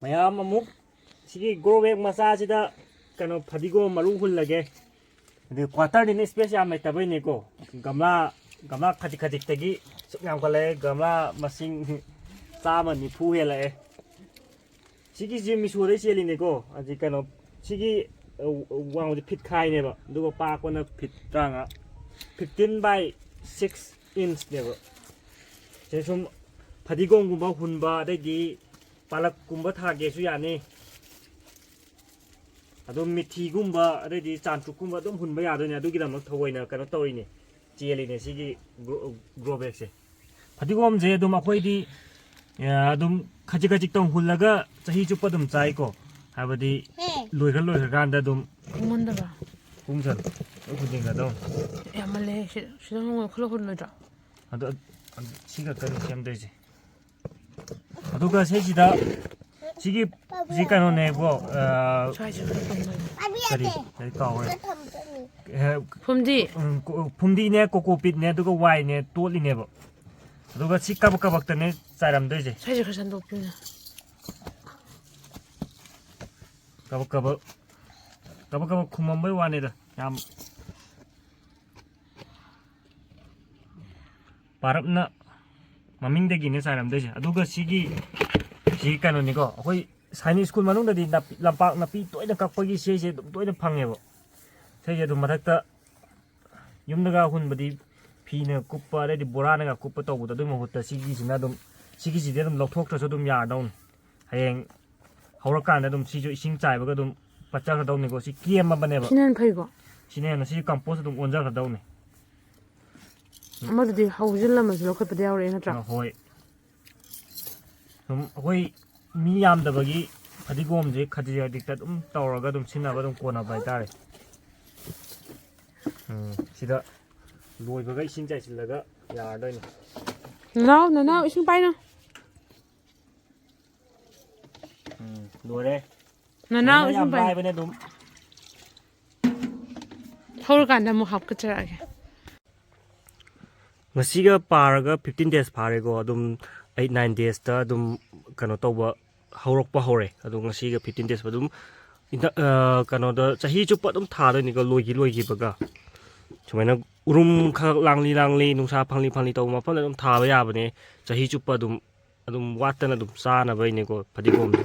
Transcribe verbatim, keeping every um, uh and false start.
ꯃꯌꯥꯝ ꯑꯃꯨꯛ ꯁꯤꯒꯤ grow bag ꯃꯆꯥꯁꯤꯗ ꯀꯩꯅꯣ ꯐꯗꯤꯒꯣꯝ ꯃꯔꯨ ꯍꯨꯜꯂꯒꯦ꯫ ꯑꯗꯨ quarter ꯗꯤꯅ space ꯌꯥꯝ ꯂꯩꯇꯕꯩꯅꯦꯀꯣ꯫ ꯒꯝꯂꯥ, ꯒꯝꯂꯥ ꯈꯖꯤꯛ ꯈꯖꯤꯛꯇꯒꯤ ꯁꯨꯛ ꯌꯥꯝꯈꯠꯂꯛꯑꯦ꯫ ꯒꯝꯂꯥ ꯃꯁꯤꯡ ꯆꯥꯝꯃ ꯅꯤꯐꯨ ꯍꯦꯜꯂꯛꯑꯦ꯫ ꯁꯤꯒꯤꯁꯦ ꯃꯤꯁꯣꯗꯩ ꯆꯦꯜꯂꯤꯅꯦꯀꯣ꯫ ꯑꯁꯤ ꯀꯩꯅꯣ, ꯁꯤꯒꯤ, ꯑ, ꯋꯥꯡꯕꯁꯦ ꯐꯤꯠ ꯈꯥꯏꯅꯦꯕ, ꯑꯗꯨꯒ ꯄꯥꯛꯄꯅ ꯐꯤꯠ ꯇꯔꯥꯃꯉꯥ, fifteen by six inch ꯅꯦꯕ꯫ ꯁꯤꯗ ꯁꯨꯝ ꯐꯗꯤꯒꯣꯝꯒꯨꯝꯕ ꯍꯨꯟꯕ, ꯑꯗꯩꯗꯤ ꯄꯥꯂꯛꯀꯨꯝꯕ ꯊꯥꯒꯦꯁꯨ ꯌꯥꯅꯤ꯫ ꯑꯗꯨꯝ ꯃꯤꯊꯤꯒꯨꯝꯕ, ꯑꯗꯩꯗꯤ ꯆꯥꯟꯇ꯭ꯔꯨꯛꯀꯨꯝꯕ ꯑꯗꯨꯝ ꯍꯨꯟꯕ ꯌꯥꯗꯣꯏꯅꯦ꯫ ꯑꯗꯨꯒꯤꯗꯃꯛ ꯊꯑꯣꯏꯅ ꯀꯩꯅꯣ ꯇꯧꯔꯤꯅꯦ, ꯆꯦꯜꯂꯤꯅꯦ ꯁꯤꯒꯤ grow, grow bag ꯁꯦ꯫ ꯐꯗꯤꯒꯣꯝꯁꯦ ꯑꯗꯨꯝ ꯑꯩꯈꯣꯏꯗꯤ, ꯑ, ꯑꯗꯨꯝ ꯈꯖꯤꯛ ꯈꯖꯤꯛꯇꯪ ꯍꯨꯜꯂꯒ ꯆꯍꯤ ꯆꯨꯞꯄ ꯑꯗꯨꯝ ꯆꯥꯏꯀꯣ꯫ ꯍꯥꯏꯕꯗꯤ ꯍꯦ꯫ ꯂꯣꯏꯈ꯭ꯔ ꯂꯣꯏꯈ꯭ꯔꯀꯥꯟꯗ ꯑꯗꯨꯝ ꯀꯨꯡꯃꯟꯗꯕ꯫ ꯀꯨꯡꯁꯜꯂꯨ꯫ ꯂꯣꯏ ꯍꯨꯟꯖꯤꯟꯈ꯭ꯔꯗꯧꯅꯤ꯫ ꯌꯥꯝꯃꯜꯂꯦ꯫ ꯁꯤ-, ꯁꯤꯗ ꯅꯣꯡꯃ ꯈꯨꯠꯂ ꯍꯨꯜꯂꯣꯏꯗ꯭ꯔꯣ? ꯑꯗꯨ, ꯑꯗꯨ ꯁꯤ ꯈꯛꯇꯅꯤ ꯁꯦꯝꯗꯣꯏꯁꯦ꯫ ꯑꯗꯨꯒ ꯁꯤꯁꯤꯗ, ꯁꯤꯒꯤ, ꯁꯤ ꯀꯩꯅꯣꯅꯦꯀꯣ, ꯑ, ꯁ꯭ꯋꯥꯏꯁꯦ ꯈꯔ ꯀꯪꯃꯜꯂꯦ꯫ ꯀꯔꯤ, ꯀꯔꯤ ꯀꯥꯎꯔꯦ꯫ ꯑꯦ, ꯐꯨꯝꯗꯤ꯫ ꯎꯝ, ꯀꯣ-, ꯐꯨꯝꯗꯤꯅꯦ, ꯀꯣꯀꯣꯄꯤꯠꯅꯦ, ꯑꯗꯨꯒ ꯋꯥꯏꯅꯦ ꯇꯣꯠꯂꯤꯅꯦꯕ꯫ ꯑꯗꯨꯒ ꯁꯤ ꯀꯕꯛ ꯀꯕꯛꯇꯅꯦ ꯆꯥꯏꯔꯝꯗꯣꯏꯁꯦ꯫ ꯁ꯭ꯋꯥꯏꯁꯦ ꯈꯔ ꯁꯟꯗꯣꯛꯄꯤꯌꯨꯅꯦ꯫ ꯀꯕꯛ ꯀꯕꯛ, ꯀꯕꯛ ꯀꯕꯛ ꯈꯨꯝꯃꯝꯕꯩ ꯋꯥꯅꯤꯗ, ꯌꯥꯝ ꯄꯥꯔꯞꯅ ꯃꯃꯤꯡꯗꯒꯤꯅꯦ ꯆꯥꯏꯔꯝꯗꯣꯏꯁꯦ꯫ ꯑꯗꯨꯒ ꯁꯤꯒꯤ, ꯁꯤ ꯀꯩꯅꯣꯅꯤꯀꯣ, ꯑꯩꯈꯣꯏ ꯁꯥꯏꯅꯤꯛ ꯁ꯭ꯀꯨꯜ ꯃꯅꯨꯡꯗꯗꯤ ꯅꯥꯄꯤ, ꯂꯝꯄꯥꯛ ꯅꯥꯄꯤ ꯇꯣꯏꯅ ꯀꯛꯄꯒꯤ ꯁꯤꯁꯦ ꯑꯗꯨꯝ ꯇꯣꯏꯅ ꯐꯪꯉꯦꯕ꯫ ꯁꯤꯁꯦ ꯑꯗꯨꯝ ꯃꯊꯛꯇ ꯌꯨꯝꯗꯒ ꯍꯨꯟꯕꯗꯤ ꯐꯤꯅ ꯀꯨꯞꯄ, ꯑꯗꯩꯗꯤ ꯕꯣꯔꯥꯅꯒ ꯀꯨꯞꯄ ꯇꯧꯕꯗꯣ, ꯑꯗꯨꯒꯤ ꯃꯍꯨꯠꯇ ꯁꯤꯒꯤꯁꯤꯅ ꯑꯗꯨꯝ, ꯁꯤꯒꯤꯁꯤꯗꯤ ꯑꯗꯨꯝ ꯂꯧꯊꯣꯛꯇ꯭ꯔꯁꯨ ꯑꯗꯨꯝ ꯌꯥꯔꯗꯧꯅꯤ꯫ ꯍꯌꯦꯡ ꯍꯧꯔꯀꯥꯟꯗ ꯑꯗꯨꯝ ꯁꯤꯁꯨ ꯏꯁꯤꯡ ꯆꯥꯏꯕꯒ ꯑꯗꯨꯝ ꯄꯠꯆꯈ꯭ꯔꯗꯧꯅꯤꯀꯣ꯫ ꯁꯤ ꯀꯦꯝꯃꯕꯅꯦꯕ꯫ ꯁꯤꯅ ꯍꯦꯟꯅ ꯐꯩꯀꯣ? ꯁꯤꯅ ꯍꯦꯟꯅ, ꯁꯤ compost ꯑꯗꯨꯝ ꯑꯣꯟꯖꯈ꯭ꯔꯗꯧꯅꯤ꯫ ꯑꯃꯗꯨꯗꯤ ꯍꯧꯖꯤꯜꯂꯝꯃꯁꯨ ꯂꯧꯈꯠꯄꯗꯤ ꯌꯥꯎꯔꯛꯑꯦ ꯅꯠꯇ꯭ꯔꯥ? ꯑ, ꯍꯣꯏ꯫ ꯁꯨꯝ ꯑꯩꯈꯣꯏ ꯃꯤ ꯌꯥꯝꯗꯕꯒꯤ ꯐꯗꯤꯒꯣꯝꯁꯦ ꯈꯖꯤꯛ ꯈꯖꯤꯛꯇ ꯑꯗꯨꯝ ꯇꯧꯔꯒ ꯑꯗꯨꯝ ꯁꯤꯖꯤꯟꯅꯕ ꯑꯗꯨꯝ ꯀꯣꯟꯅꯕ ꯍꯥꯏꯇꯥꯔꯦ꯫ ꯎꯝ, ꯁꯤꯗ ꯂꯣꯏꯕꯒ ꯏꯁꯤꯡ ꯆꯥꯏꯁꯤꯜꯂꯒ ꯌꯥꯔꯗꯣꯏꯅꯦ꯫ ꯅꯅꯥꯎ, ꯅꯅꯥꯎ, ꯏꯁꯤꯡ ꯄꯥꯏꯅꯣ꯫ ꯎꯝ, ꯂꯣꯏꯔꯦ꯫ ꯅꯅꯥꯎ, ꯁꯨꯃꯥꯏꯅ ꯏꯁꯤꯡ ꯌꯥꯝ ꯄꯥꯏꯅꯣ꯫ ꯂꯥꯏꯕꯅꯦ ꯑꯗꯨꯝ꯫ ꯍꯧꯔꯀꯥꯟꯗ ꯑꯃꯨꯛ ꯍꯥꯞꯀꯠꯆꯔꯛꯑꯒꯦ꯫ ꯉꯁꯤꯒ ꯄꯥꯔꯒ fifteen days ꯐꯥꯔꯦꯀꯣ꯫ ꯑꯗꯨꯝ eight nine days ꯇ ꯑꯗꯨꯝ ꯀꯩꯅꯣ ꯇꯧꯕ, ꯍꯧꯔꯛꯄ ꯍꯧꯔꯦ꯫ ꯑꯗꯣ ꯉꯁꯤꯒ fifteen days ꯑꯗꯨꯝ ꯏꯟꯊ-, ꯑ, ꯀꯩꯅꯣꯗ ꯆꯍꯤ ꯆꯨꯞꯄ ꯑꯗꯨꯝ ꯊꯥꯗꯣꯏꯅꯤꯀꯣ, ꯂꯣꯏꯈꯤ ꯂꯣꯏꯈꯤꯕꯒ꯫ ꯁꯨꯃꯥꯏꯅ ꯎꯔꯨꯝ ꯈꯔ ꯂꯥꯡꯂꯤ ꯂꯥꯡꯂꯤ, ꯅꯨꯡꯁꯥ ꯐꯪꯂꯤ ꯐꯪꯂꯤ ꯇꯧꯕ ꯃꯐꯝꯗ ꯑꯗꯨꯝ ꯊꯥꯕ ꯌꯥꯕꯅꯦ꯫ ꯆꯍꯤ ꯆꯨꯞꯄ ꯑꯗꯨꯝ, ꯑꯗꯨꯝ ꯋꯥꯠꯇꯅ ꯑꯗꯨꯝ ꯆꯥꯅꯕꯩꯅꯦꯀꯣ ꯐꯗꯤꯒꯣꯝꯗꯤ꯫